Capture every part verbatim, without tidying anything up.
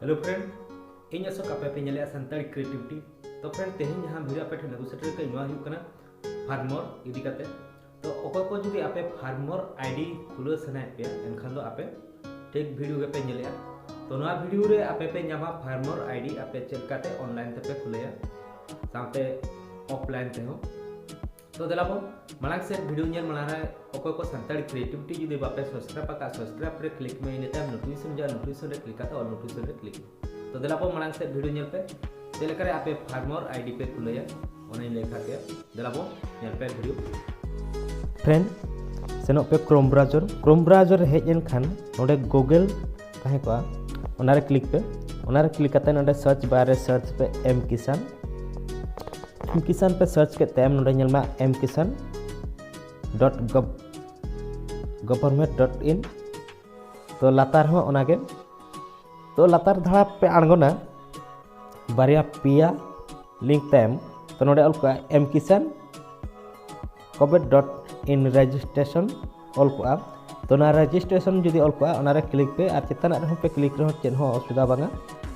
Hello friend, ᱤᱧ ᱚᱥᱳᱠ, ᱟᱯᱮ ᱯᱮ ᱧᱮᱞᱮᱜᱼᱟ ᱥᱟᱱᱛᱟᱲᱤ ᱠᱨᱤᱭᱮᱴᱤᱵᱷᱤᱴᱤ᱾ ᱛᱚ friend, ᱛᱮᱦᱮᱧ ᱡᱟᱦᱟᱸ ᱵᱷᱤᱰᱤᱭᱳ ᱟᱯᱮ ᱴᱷᱮᱱ ᱟᱹᱜᱩ ᱥᱮᱴᱮᱨ ᱠᱟᱹᱧ, ᱱᱚᱣᱟ ᱦᱩᱭᱩᱜ ᱠᱟᱱᱟ ᱯᱷᱟᱨᱢᱚᱨ ᱤᱫᱤ ᱠᱟᱛᱮ᱾ ᱛᱚ ᱚᱠᱚᱭ ᱠᱚ ᱡᱩᱫᱤ ᱟᱯᱮ ᱯᱷᱟᱨᱢᱚᱨ ᱟᱭᱰᱤ ᱠᱷᱩᱞᱟᱹᱣ ᱥᱟᱱᱟᱭᱮᱫ ᱯᱮᱭᱟ, ᱮᱱᱠᱷᱟᱱ ᱫᱚ ᱟᱯᱮ ᱴᱷᱤᱠ ᱵᱷᱤᱰᱤᱭᱳ ᱜᱮᱯᱮ ᱧᱮᱞᱮᱜᱼᱟ᱾ ᱛᱚ ᱱᱚᱣᱟ ᱵᱷᱤᱰᱤᱭᱳ ᱨᱮ ᱟᱯᱮ ᱯᱮ ᱧᱟᱢᱟ ᱯᱷᱟᱨᱢᱚᱨ ᱟᱭᱰᱤ ᱟᱯᱮ ᱪᱮᱫ ᱞᱮᱠᱟᱛᱮ ᱚᱱᱞᱟᱭᱤᱱ ᱛᱮᱯᱮ ᱠᱷᱩᱞᱟᱹᱭᱟ, ᱥᱟᱶᱛᱮ ᱚᱯᱷᱞᱟᱭᱤᱱ ᱛᱮᱦᱚᱸ᱾ ᱛᱚ ᱫᱮᱞᱟ ᱵᱚᱱ ᱢᱟᱲᱟᱝ ᱥᱮᱫ ᱵᱷᱤᱰᱤᱭᱳ ᱧᱮᱞ ᱢᱟᱲᱟᱝ ᱨᱮ ᱚᱠᱚᱭ ᱠᱚ ᱥᱟᱱᱛᱟᱲᱤ ᱠᱨᱤᱭᱮᱴᱤᱵᱷᱤᱴᱤ ᱡᱩᱫᱤ ᱵᱟᱯᱮ ᱥᱟᱵᱥᱠᱨᱟᱭᱤᱵ ᱟᱠᱟᱫ, ᱥᱟᱵᱥᱠᱨᱟᱭᱤᱵ ᱨᱮ ᱠᱞᱤᱠ ᱢᱮ, ᱤᱱᱟᱹ ᱛᱟᱭᱚᱢ ᱱᱳᱴᱤᱯᱷᱤᱠᱮᱥᱚᱱ ᱦᱤᱡᱩᱜᱼᱟ, ᱱᱳᱴᱤᱯᱷᱤᱠᱮᱥᱚᱱ ᱨᱮ ᱠᱞᱤᱠ ᱠᱟᱛᱮ ᱚᱞ ᱱᱳᱴᱤᱯᱷᱤᱠᱮᱥᱚᱱ ᱨᱮ ᱠᱞᱤᱠ ᱢᱮ᱾ ᱛᱚ ᱫᱮᱞᱟ ᱵᱚᱱ ᱢᱟᱲᱟᱝ ᱥᱮᱫ ᱵᱷᱤᱰᱤᱭᱳ ᱧᱮᱞ ᱯᱮ, ᱪᱮᱫ ᱞᱮᱠᱟᱨᱮ ᱟᱯᱮ ᱯᱷᱟᱨᱢᱚᱨ ᱟᱭᱰᱤ ᱯᱮ ᱠᱷᱩᱞᱟᱹᱭᱟ ᱚᱱᱟᱧ ᱞᱟᱹᱭ ᱠᱟᱜ ᱯᱮᱭᱟ᱾ ᱫᱮᱞᱟ ᱵᱚᱱ ᱧᱮᱞ ᱯᱮ ᱵᱷᱤᱰᱤᱭᱳ᱾ ᱯᱷᱨᱮᱱᱰ, ᱥᱮᱱᱚᱜ ᱯᱮ ᱠᱨᱳᱢ ᱵᱨᱟᱣᱡᱟᱨ᱾ ᱠᱨᱳᱢ ᱵᱨᱟᱣᱡᱟᱨ ᱨᱮ ᱦᱮᱡ ᱮᱱᱠᱷᱟᱱ ᱱᱚᱰᱮ ᱜᱩᱜᱚᱞ ᱛᱟᱦᱮᱸ ᱠᱚᱜᱼᱟ, ᱚᱱᱟᱨᱮ ᱠᱞᱤᱠ ᱯᱮ᱾ ᱚᱱᱟᱨᱮ ᱠᱞᱤᱠ ᱠᱟᱛᱮ ᱱᱚᱰᱮ ᱥᱟᱨᱪ ᱵᱟᱨ ᱨᱮ ᱥᱟᱨᱪ ᱯᱮ ᱮᱢ ᱠᱤᱥᱟᱱ᱾ ᱮᱢ ᱠᱤᱥᱟᱱ ᱯᱮ ᱥᱟᱨᱪ ᱠᱮᱫ ᱛᱟᱭᱚᱢ ᱱᱚᱰᱮ ᱧᱮᱞ ᱢᱟ M Kisan dot gov government dot in. ᱛᱚ ᱞᱟᱛᱟᱨ ᱦᱚᱸ ᱚᱱᱟᱜᱮ᱾ ᱛᱚ ᱞᱟᱛᱟᱨ ᱫᱷᱟᱨᱟ ᱯᱮ ᱟᱬᱜᱚᱱᱟ, ᱵᱟᱨᱭᱟ ᱯᱮᱭᱟ ᱞᱤᱝᱠ ᱛᱟᱭᱚᱢ, ᱛᱚ ᱱᱚᱰᱮ ᱚᱞ ᱠᱚᱜᱼᱟ ᱮᱢ ᱠᱤᱥᱟᱱ ᱠᱚᱵᱮᱴ ᱰᱚᱴ ᱤᱱ ᱨᱮᱡᱤᱥᱴᱨᱮᱥᱚᱱ ᱚᱞ ᱠᱚᱜᱼᱟ᱾ ᱛᱚ ᱚᱱᱟ ᱨᱮᱡᱤᱥᱴᱨᱮᱥᱚᱱ ᱡᱩᱫᱤ ᱚᱞ ᱠᱚᱜᱼᱟ, ᱚᱱᱟᱨᱮ ᱠᱞᱤᱠ ᱯᱮ, ᱟᱨ ᱪᱮᱛᱟᱱᱟᱜ ᱨᱮᱦᱚᱸ ᱯᱮ ᱠᱞᱤᱠ ᱨᱮᱦᱚᱸ ᱪᱮᱫ ᱦᱚᱸ ᱚᱥᱩᱵᱤᱫᱷᱟ ᱵᱟᱝᱟ᱾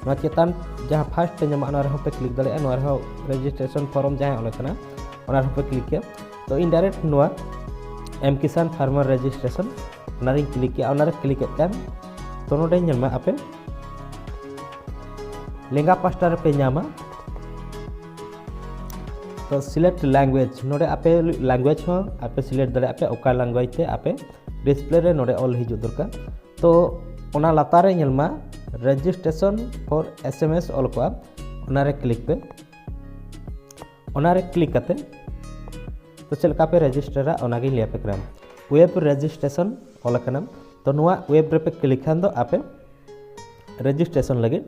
ᱱᱚᱣᱟ ᱪᱮᱛᱟᱱ ᱡᱟᱦᱟᱸ ᱯᱷᱟᱥᱴ ᱯᱮ ᱧᱟᱢᱟ, ᱚᱱᱟ ᱨᱮᱦᱚᱸ ᱯᱮ ᱠᱞᱤᱠ ᱫᱟᱲᱮᱭᱟᱜᱼᱟ᱾ ᱱᱚᱣᱟ ᱨᱮᱦᱚᱸ ᱨᱮᱡᱤᱥᱴᱨᱮᱥᱚᱱ ᱯᱷᱚᱨᱢ ᱡᱟᱦᱟᱸ ᱚᱸᱰᱮ ᱠᱟᱱᱟ, ᱚᱱᱟ ᱨᱮᱦᱚᱸ ᱯᱮ ᱠᱞᱤᱠ ᱠᱮᱭᱟ᱾ ᱛᱚ ᱤᱧ ᱰᱟᱭᱨᱮᱠᱴ ᱱᱚᱣᱟ ᱮᱢ ᱠᱤᱥᱟᱱ ᱯᱷᱟᱨᱢᱟᱨ ᱨᱮᱡᱤᱥᱴᱨᱮᱥᱚᱱ, ᱚᱱᱟᱨᱤᱧ ᱠᱞᱤᱠ ᱠᱮᱜᱼᱟ᱾ ᱚᱱᱟᱨᱮ ᱠᱞᱤᱠ ᱮᱫ ᱠᱷᱟᱱ ᱛᱚ ᱱᱚᱰᱮ ᱧᱮᱞ ᱢᱟ ᱟᱯᱮ ᱞᱮᱸᱜᱟ ᱯᱟᱥᱴᱟ ᱨᱮᱯᱮ ᱧᱟᱢᱟ᱾ ᱛᱚ ᱥᱤᱞᱮᱠᱴ ᱞᱮᱝᱜᱩᱭᱮᱡᱽ, ᱱᱚᱰᱮ ᱟᱯᱮ ᱞᱮᱝᱜᱩᱭᱮᱡᱽ ᱦᱚᱸ ᱟᱯᱮ ᱥᱤᱞᱮᱠᱴ ᱫᱟᱲᱮᱭᱟᱜᱼᱟ ᱯᱮ, ᱚᱠᱟ ᱞᱮᱝᱜᱩᱭᱮᱡᱽ ᱛᱮ ᱟᱯᱮ ᱰᱤᱥᱯᱞᱮ ᱨᱮ ᱱᱚᱰᱮ ᱚᱞ ᱦᱤᱡᱩᱜ ᱫᱚᱨᱠᱟᱨ᱾ ᱛᱚ ᱚᱱᱟ ᱞᱟᱛᱟᱨ ᱨᱮ ᱧᱮᱞ ᱢᱟ registration for S M S ᱚᱞ ᱠᱚᱜᱼᱟ, ᱚᱱᱟᱨᱮ ᱠᱞᱤᱠ ᱯᱮ᱾ ᱚᱱᱟᱨᱮ ᱠᱞᱤᱠ ᱠᱟᱛᱮ ᱛᱚ ᱪᱮᱫ ᱞᱮᱠᱟ ᱯᱮ ᱨᱮᱡᱤᱥᱴᱟᱨᱟ ᱚᱱᱟᱜᱤᱧ ᱞᱟᱹᱭ ᱟᱯᱮ ᱠᱟᱱᱟ᱾ ᱳᱭᱮᱵᱽ ᱨᱮᱡᱤᱥᱴᱨᱮᱥᱚᱱ ᱚᱞ ᱟᱠᱟᱱᱟ, ᱛᱚ ᱱᱚᱣᱟ ᱳᱭᱮᱵᱽ ᱨᱮᱯᱮ ᱠᱞᱤᱠ ᱠᱷᱟᱱ ᱫᱚ ᱟᱯᱮ ᱨᱮᱡᱤᱥᱴᱨᱮᱥᱚᱱ ᱞᱟᱹᱜᱤᱫ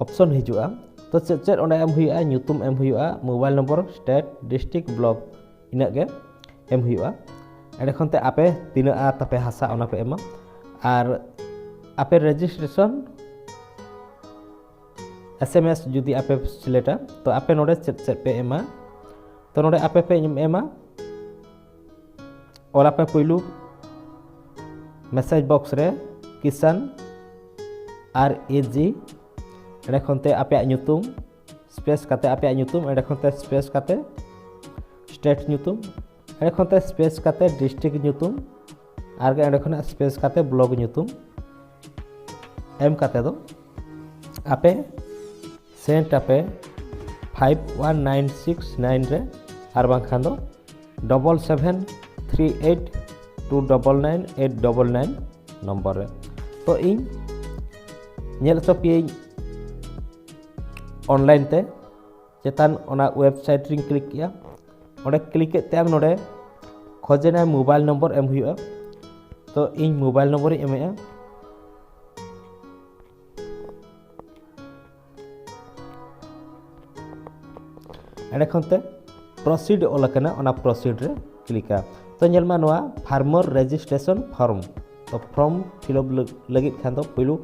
ᱚᱯᱥᱚᱱ ᱦᱤᱡᱩᱜᱼᱟ᱾ ᱛᱚ ᱪᱮᱫ ᱪᱮᱫ ᱚᱸᱰᱮ ᱮᱢ ᱦᱩᱭᱩᱜᱼᱟ? ᱧᱩᱛᱩᱢ ᱮᱢ ᱦᱩᱭᱩᱜᱼᱟ, mobile number, state, district, block, ᱤᱱᱟᱹᱜ ᱜᱮ ᱮᱢ ᱦᱩᱭᱩᱜᱼᱟ᱾ ᱮᱸᱰᱮ ᱠᱷᱚᱱ ᱛᱮ ᱟᱯᱮ ᱛᱤᱱᱟᱹᱜ ᱟ ᱛᱟᱯᱮ ᱦᱟᱥᱟ, ᱚᱱᱟ ᱯᱮ ᱮᱢᱟ᱾ ᱟᱨ ᱟᱯᱮ ᱨᱮᱡᱤᱥᱴᱨᱮᱥᱚᱱ ᱮᱥ ᱮᱢ ᱮᱥ ᱡᱩᱫᱤ ᱟᱯᱮ ᱥᱤᱞᱮᱠᱴᱟ, ᱛᱚ ᱟᱯᱮ ᱱᱚᱰᱮ ᱪᱮᱫ ᱪᱮᱫ ᱯᱮ ᱮᱢᱟ? ᱛᱚ ᱱᱚᱰᱮ ᱟᱯᱮ ᱯᱮ ᱮᱢᱟ, ᱚᱞᱟᱯᱮ ᱯᱩᱭᱞᱩ ᱢᱮᱥᱮᱡᱽ ᱵᱚᱠᱥ ᱨᱮ ᱠᱤᱥᱟᱱ ᱟᱨ ᱮ ᱡᱤ, ᱮᱸᱰᱮ ᱠᱷᱚᱱ ᱛᱮ ᱟᱯᱮᱭᱟᱜ ᱧᱩᱛᱩᱢ, ᱥᱯᱮᱥ ᱠᱟᱛᱮ ᱟᱯᱮᱭᱟᱜ ᱧᱩᱛᱩᱢ, ᱮᱸᱰᱮ ᱠᱷᱚᱱ ᱛᱮ ᱥᱯᱮᱥ ᱠᱟᱛᱮ ᱥᱴᱮᱴ ᱧᱩᱛᱩᱢ, ᱮᱸᱰᱮ ᱠᱷᱚᱱ ᱛᱮ ᱥᱯᱮᱥ ᱠᱟᱛᱮ ᱰᱤᱥᱴᱨᱤᱠᱴ ᱧᱩᱛᱩᱢ, ᱟᱨ ᱮᱸᱰᱮ ᱠᱷᱚᱱᱟᱜ ᱥᱯᱮᱥ ᱠᱟᱛᱮ ᱵᱞᱚᱠ ᱧᱩᱛᱩᱢ ᱮᱢ ᱠᱟᱛᱮ ᱫᱚ ᱟᱯᱮ ᱥᱮᱱᱰ ᱟᱯᱮ five one nine six nine ᱨᱮ, ᱟᱨ ᱵᱟᱝᱠᱷᱟᱱ ᱫᱚ double seven three eight two double nine eight double nine number ᱨᱮ᱾ ᱛᱚ ᱤᱧ ᱧᱮᱞ ᱦᱚᱪᱚ ᱯᱮᱭᱟᱹᱧ ᱚᱱᱞᱟᱭᱤᱱ ᱛᱮ᱾ ᱪᱮᱛᱟᱱ ᱚᱱᱟ ᱣᱮᱵᱥᱟᱭᱤᱴ ᱨᱤᱧ ᱠᱞᱤᱠ ᱠᱮᱜᱼᱟ᱾ ᱚᱸᱰᱮ ᱠᱞᱤᱠ ᱠᱮᱫ ᱛᱟᱭᱚᱢ ᱱᱚᱰᱮ ᱠᱷᱚᱡᱮᱱᱟᱭ ᱢᱳᱵᱟᱭᱤᱞ ᱱᱚᱢᱵᱚᱨ ᱮᱢ ᱦᱩᱭᱩᱜᱼᱟ᱾ ᱛᱚ ᱤᱧ ᱢᱳᱵᱟᱭᱤᱞ ᱱᱚᱢᱵᱚᱨᱤᱧ ᱮᱢᱮᱜᱼᱟ᱾ ᱮᱸᱰᱮ ᱠᱷᱚᱱ ᱛᱮ ᱯᱨᱚᱥᱤᱰ ᱚᱞ ᱟᱠᱟᱱᱟ, ᱚᱱᱟ ᱯᱨᱚᱥᱤᱰ ᱨᱮ ᱠᱞᱤᱠᱟ᱾ ᱛᱚ ᱧᱮᱞ ᱢᱟ ᱱᱚᱣᱟ ᱯᱷᱟᱨᱢᱟᱨ ᱨᱮᱡᱤᱥᱴᱨᱮᱥᱚᱱ ᱯᱷᱚᱨᱢ᱾ ᱛᱚ ᱯᱷᱚᱨᱢ ᱯᱷᱤᱞᱟᱯ ᱞᱟᱹᱜᱤᱫ ᱠᱷᱟᱱ ᱫᱚ ᱯᱩᱭᱞᱩ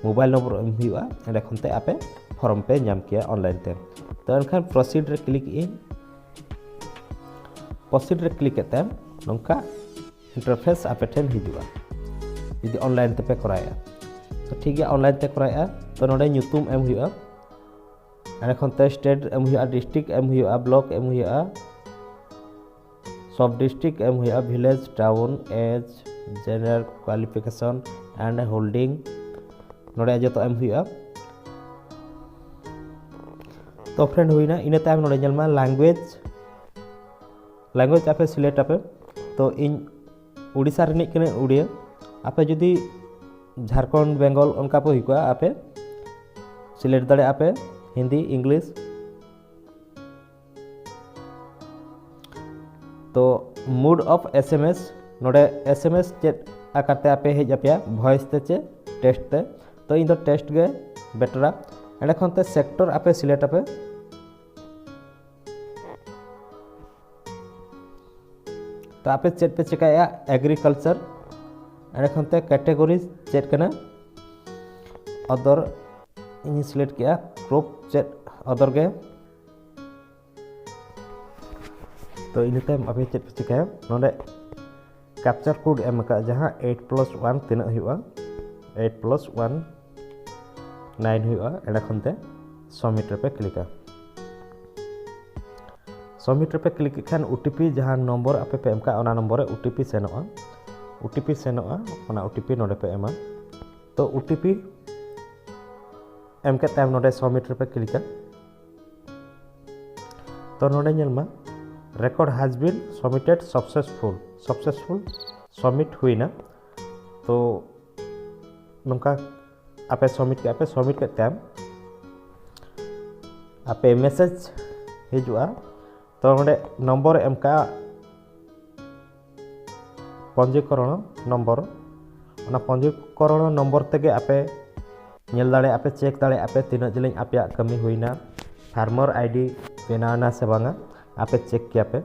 ᱢᱳᱵᱟᱭᱤᱞ ᱱᱚᱢᱵᱚᱨ ᱮᱢ ᱦᱩᱭᱩᱜᱼᱟ, ᱮᱸᱰᱮ ᱠᱷᱚᱱ ᱛᱮ ᱟᱯᱮ ᱯᱷᱚᱨᱢ ᱯᱮ ᱧᱟᱢ ᱠᱮᱭᱟ ᱚᱱᱞᱟᱭᱤᱱ ᱛᱮ᱾ ᱛᱚ ᱮᱱᱠᱷᱟᱱ ᱯᱨᱚᱥᱤᱰ ᱨᱮ ᱠᱞᱤᱠ ᱤᱧ᱾ ᱯᱨᱚᱥᱤᱰ ᱨᱮ ᱠᱞᱤᱠ ᱠᱟᱛᱮ ᱱᱚᱝᱠᱟ ᱤᱱᱴᱟᱨᱯᱷᱮᱥ ᱟᱯᱮ ᱴᱷᱮᱱ ᱦᱤᱡᱩᱜᱼᱟ ᱡᱩᱫᱤ ᱚᱱᱞᱟᱭᱤᱱ ᱛᱮᱯᱮ ᱠᱚᱨᱟᱣᱮᱫᱼᱟ᱾ ᱛᱚ ᱴᱷᱤᱠ ᱜᱮᱭᱟ, ᱚᱱᱞᱟᱭᱤᱱ ᱛᱮ ᱠᱚᱨᱟᱣᱮᱫᱼᱟ᱾ ᱛᱚ ᱱᱚᱰᱮ ᱧᱩᱛᱩᱢ ᱮᱢ ᱦᱩᱭᱩᱜᱼᱟ, ᱮᱸᱰᱮ ᱠᱷᱚᱱ ᱛᱮ ᱥᱴᱮᱴ ᱮᱢ ᱦᱩᱭᱩᱜᱼᱟ, ᱰᱤᱥᱴᱨᱤᱠᱴ ᱮᱢ ᱦᱩᱭᱩᱜᱼᱟ, ᱵᱞᱚᱠ ᱮᱢ ᱦᱩᱭᱩᱜᱼᱟ, ᱥᱚᱵ ᱰᱤᱥᱴᱨᱤᱠᱴ ᱮᱢ ᱦᱩᱭᱩᱜᱼᱟ, village, town, age, gender, qualification and holding. ᱱᱚᱰᱮ ᱡᱚᱛᱚ ᱮᱢ ᱦᱩᱭᱩᱜᱼᱟ᱾ ᱛᱚ ᱯᱷᱨᱮᱱᱰ, ᱦᱩᱭᱱᱟ᱾ ᱤᱱᱟᱹ ᱛᱟᱭᱚᱢ ᱱᱚᱰᱮ ᱧᱮᱞ ᱢᱟ ᱞᱮᱝᱜᱩᱭᱮᱡᱽ, ᱞᱮᱝᱜᱩᱭᱮᱡᱽ ᱟᱯᱮ ᱥᱤᱞᱮᱠᱴ ᱟᱯᱮ᱾ ᱛᱚ ᱤᱧ ᱩᱲᱤᱥᱥᱟ ᱨᱤᱱᱤᱡ ᱠᱟᱹᱱᱟᱹᱧ, ᱩᱲᱤᱭᱟᱹ᱾ ᱟᱯᱮ ᱡᱩᱫᱤ ᱡᱷᱟᱲᱠᱷᱚᱸᱰ, ᱵᱮᱝᱜᱚᱞ ᱚᱱᱠᱟ ᱯᱮ ᱦᱩᱭ ᱠᱚᱜᱼᱟ, ᱟᱯᱮ ᱥᱤᱞᱮᱠᱴ ᱫᱟᱲᱮᱭᱟᱜᱼᱟ ᱯᱮ ᱦᱤᱱᱫᱤ, ᱤᱝᱞᱤᱥ᱾ ᱛᱚ mode of S M S, ᱱᱚᱰᱮ S M S ᱪᱮᱫ ᱟᱠᱟᱨ ᱛᱮ ᱟᱯᱮ ᱦᱮᱡ ᱟᱯᱮᱭᱟ, ᱵᱷᱚᱭᱮᱥ ᱛᱮ ᱪᱮ ᱴᱮᱠᱥᱴ ᱛᱮ? ᱛᱚ ᱤᱧ ᱫᱚ ᱴᱮᱠᱥᱴ ᱜᱮ ᱵᱮᱴᱟᱨᱟ᱾ ᱮᱸᱰᱮ ᱠᱷᱚᱱ ᱛᱮ ᱥᱮᱠᱴᱚᱨ ᱟᱯᱮ ᱥᱤᱞᱮᱠᱴ ᱟᱯᱮ᱾ ᱛᱚ ᱟᱯᱮ ᱪᱮᱫ ᱯᱮ ᱪᱮᱠᱟᱭᱮᱫᱼᱟ? ᱮᱜᱽᱨᱤᱠᱟᱞᱪᱟᱨ᱾ ᱮᱸᱰᱮ ᱠᱷᱚᱱ ᱛᱮ ᱠᱮᱴᱮᱜᱚᱨᱤ ᱪᱮᱫ ᱠᱟᱱᱟ? ᱚᱫᱚᱨ ᱤᱧ ᱥᱤᱞᱮᱠᱴ ᱠᱮᱜᱼᱟ, ᱠᱨᱚᱯ ᱪᱮᱫ ᱚᱫᱚᱨ ᱜᱮ᱾ ᱛᱚ ᱤᱱᱟᱹ ᱛᱟᱭᱚᱢ ᱟᱯᱮ ᱪᱮᱫ ᱯᱮ ᱪᱤᱠᱟᱹᱭᱟ, ᱱᱚᱰᱮ ᱠᱮᱯᱪᱟᱨ ᱠᱳᱰ ᱮᱢ ᱟᱠᱟᱫ, ᱡᱟᱦᱟᱸ ᱮᱭᱤᱴ ᱯᱞᱟᱥ ᱳᱣᱟᱱ ᱛᱤᱱᱟᱹᱜ ᱦᱩᱭᱩᱜᱼᱟ, ᱮᱭᱤᱴ ᱯᱞᱟᱥ ᱳᱣᱟᱱ ᱱᱟᱭᱤᱱ ᱦᱩᱭᱩᱜᱼᱟ᱾ ᱮᱸᱰᱮ ᱠᱷᱚᱱ ᱛᱮ ᱥᱟᱵᱢᱤᱴ ᱨᱮᱯᱮ ᱠᱞᱤᱠᱟ᱾ ᱥᱟᱵᱢᱤᱴ ᱨᱮᱯᱮ ᱠᱞᱤᱠ ᱠᱮᱫ ᱠᱷᱟᱱ ᱳ ᱴᱤ ᱯᱤ ᱡᱟᱦᱟᱸ ᱱᱚᱢᱵᱚᱨ ᱟᱯᱮ ᱯᱮ ᱮᱢ ᱠᱟᱜᱼᱟ, ᱚᱱᱟ ᱱᱚᱢᱵᱚᱨ ᱨᱮ ᱳ ᱴᱤ ᱯᱤ ᱥᱮᱱᱚᱜᱼᱟ᱾ ᱳ ᱴᱤ ᱯᱤ ᱥᱮᱱᱚᱜᱼᱟ, ᱚᱱᱟ ᱳ ᱴᱤ ᱯᱤ ᱱᱚᱰᱮ ᱯᱮ ᱮᱢᱟ᱾ ᱛᱚ ᱳ ᱴᱤ ᱯᱤ ᱮᱢ ᱠᱮᱫ ᱛᱟᱭᱚᱢ ᱱᱚᱰᱮ ᱥᱟᱵᱢᱤᱴ ᱨᱮᱯᱮ ᱠᱞᱤᱠᱟ᱾ ᱛᱚ ᱱᱚᱰᱮ ᱧᱮᱞ ᱢᱟ, record has been submitted successful, successful submit ᱦᱩᱭᱱᱟ᱾ ᱛᱚ ᱱᱚᱝᱠᱟ ᱟᱯᱮ ᱥᱟᱵᱢᱤᱴ ᱠᱮᱫᱼᱟ ᱯᱮ, ᱥᱟᱵᱢᱤᱴ ᱠᱮᱫ ᱛᱟᱭᱚᱢ ᱟᱯᱮ ᱢᱮᱥᱮᱡᱽ ᱦᱤᱡᱩᱜᱼᱟ᱾ ᱛᱚ ᱱᱚᱰᱮ ᱱᱚᱢᱵᱚᱨ ᱮᱢ ᱠᱟᱜᱼᱟ, ᱯᱚᱧᱡᱤᱠᱚᱨᱚᱬ ᱱᱚᱢᱵᱚᱨ, ᱚᱱᱟ ᱯᱚᱧᱡᱤᱠᱚᱨᱚᱬ ᱱᱚᱢᱵᱚᱨ ᱛᱮᱜᱮ ᱟᱯᱮ ᱧᱮᱞ ᱫᱟᱲᱮᱭᱟᱜᱼᱟ ᱯᱮ, ᱪᱮᱠ ᱫᱟᱲᱮᱭᱟᱜᱼᱟ ᱯᱮ ᱛᱤᱱᱟᱹᱜ ᱡᱤᱞᱤᱧ ᱟᱯᱮᱭᱟᱜ ᱠᱟᱹᱢᱤ ᱦᱩᱭᱱᱟ, ᱯᱷᱟᱨᱢᱟᱨ ᱟᱭᱰᱤ ᱵᱮᱱᱟᱣ ᱮᱱᱟ ᱥᱮ ᱵᱟᱝᱟ, ᱟᱯᱮ ᱪᱮᱠ ᱠᱮᱭᱟ ᱯᱮ᱾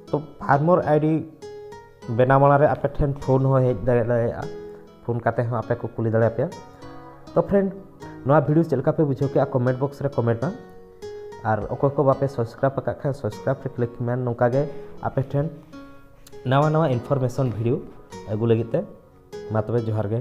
ᱛᱚ ᱯᱷᱟᱨᱢᱟᱨ ᱟᱭᱰᱤ ᱵᱮᱱᱟᱣ ᱢᱟᱲᱟᱝ ᱨᱮ ᱟᱯᱮ ᱴᱷᱮᱱ ᱯᱷᱳᱱ ᱦᱚᱸ ᱦᱮᱡ ᱫᱟᱲᱮ-, ᱫᱟᱲᱮᱭᱟᱜᱼᱟ, ᱯᱷᱳᱱ ᱠᱟᱛᱮ ᱦᱚᱸ ᱟᱯᱮ ᱠᱚ ᱠᱩᱞᱤ ᱫᱟᱲᱮᱭᱟᱯᱮᱭᱟ᱾ ᱛᱚ ᱯᱷᱨᱮᱱᱰ, ᱱᱚᱣᱟ ᱵᱷᱤᱰᱤᱭᱳ ᱪᱮᱫ ᱞᱮᱠᱟ ᱯᱮ ᱵᱩᱡᱷᱟᱹᱣ ᱠᱮᱜᱼᱟ, ᱠᱚᱢᱮᱱᱴ ᱵᱚᱠᱥ ᱨᱮ ᱠᱚᱢᱮᱱᱴ ᱢᱟ, ᱟᱨ ᱚᱠᱚᱭ ᱠᱚ ᱵᱟᱯᱮ ᱥᱟᱵᱥᱠᱨᱟᱭᱤᱵ ᱟᱠᱟᱫ ᱠᱷᱟᱱ ᱥᱟᱵᱥᱠᱨᱟᱭᱤᱵ ᱨᱮ ᱠᱞᱤᱠ ᱢᱮ᱾ ᱱᱚᱝᱠᱟ ᱜᱮ ᱟᱯᱮ ᱴᱷᱮᱱ ᱱᱟᱣᱟ ᱱᱟᱣᱟ ᱤᱱᱯᱷᱚᱨᱢᱮᱥᱚᱱ ᱵᱷᱤᱰᱤᱭᱳ ᱟᱹᱜᱩ ᱞᱟᱹᱜᱤᱫ ᱛᱮ᱾ ᱢᱟ ᱛᱚᱵᱮ ᱡᱚᱦᱟᱨ ᱜᱮ᱾